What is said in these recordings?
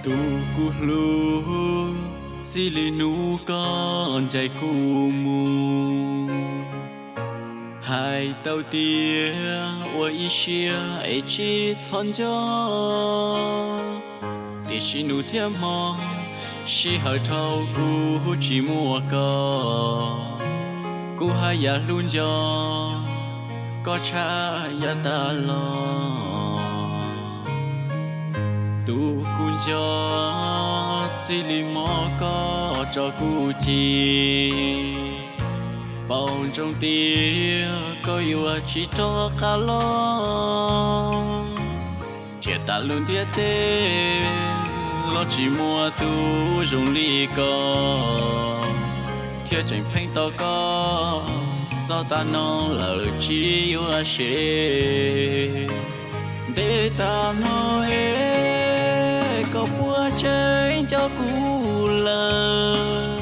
Tus kuv hlub, txij li hnub koj ncaim kuv mus, hais tau tias ua ib siab es tsis txhob nco. Tiam sis nus thiab hmo, sij hawm dhau kuv tsis muaj koj, kuv haj yam hlub nco koj tshaj yav tas los. Tus kuv nco, txij li hmo koj tso kuv ci, paub ntsoov tias koj yuav tsis rov qab los. Tsiaj tas lub ntiaj teb los tsis muaj tus zoo li koj, thiaj tseem pheej tos koj, txog tav no lawm tsis yuav se. Ntev tas no es koj puas tseem nco kuv lawm?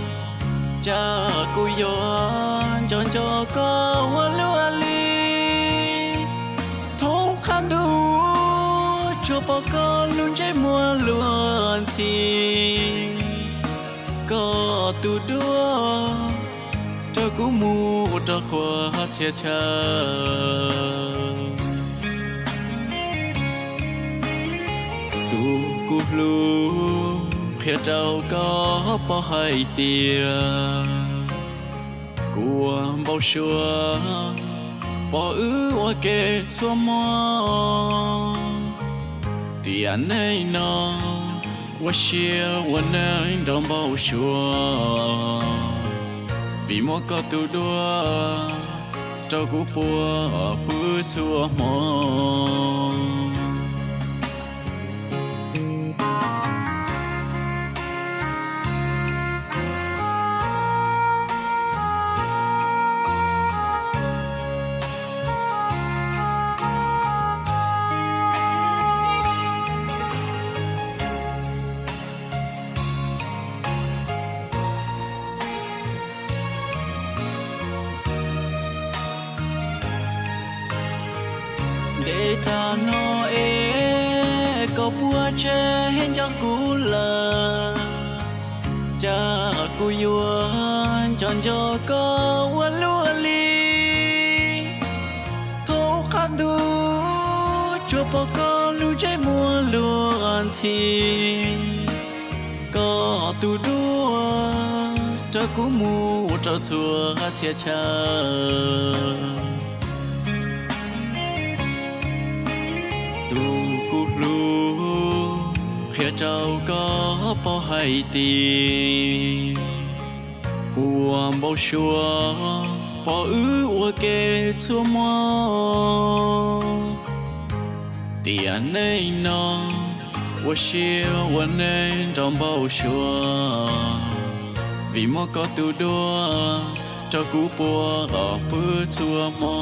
Cas kuv yuav nco nco koj ua luaj li. Thoob qab ntuj tsuas pom koj lub ntsej muag luag ntxhi, koj tus dua rau kuv mus rau qhua txhia chaw. Tus kuv hlub, qhia rau koj paub hais tias kuv ua npau suav pom wb ua ke txhua hmo. Tiam neej no ua siab ua neej nrog npau suav, vim muaj koj tus dua rau kuv puag pw txhua hmo. Ntev tas no es koj puas tseem nco kuv lawm? Cas kuv yuav nco nco koj ua luaj li. Thoob qab ntuj tsuas pom koj lub ntsej muag luag ntxhi, koj tus dua rau kuv mus ua rau txhua txhia chaw. Tus kuv hlub, qhia rau koj paub hais tias kuv ua npau suav pom wb ua ke txhua hmo. Tiam neej no ua siab ua neej nrog npau suav, vim muaj koj tus dua rau kuv puag pw txhua hmo.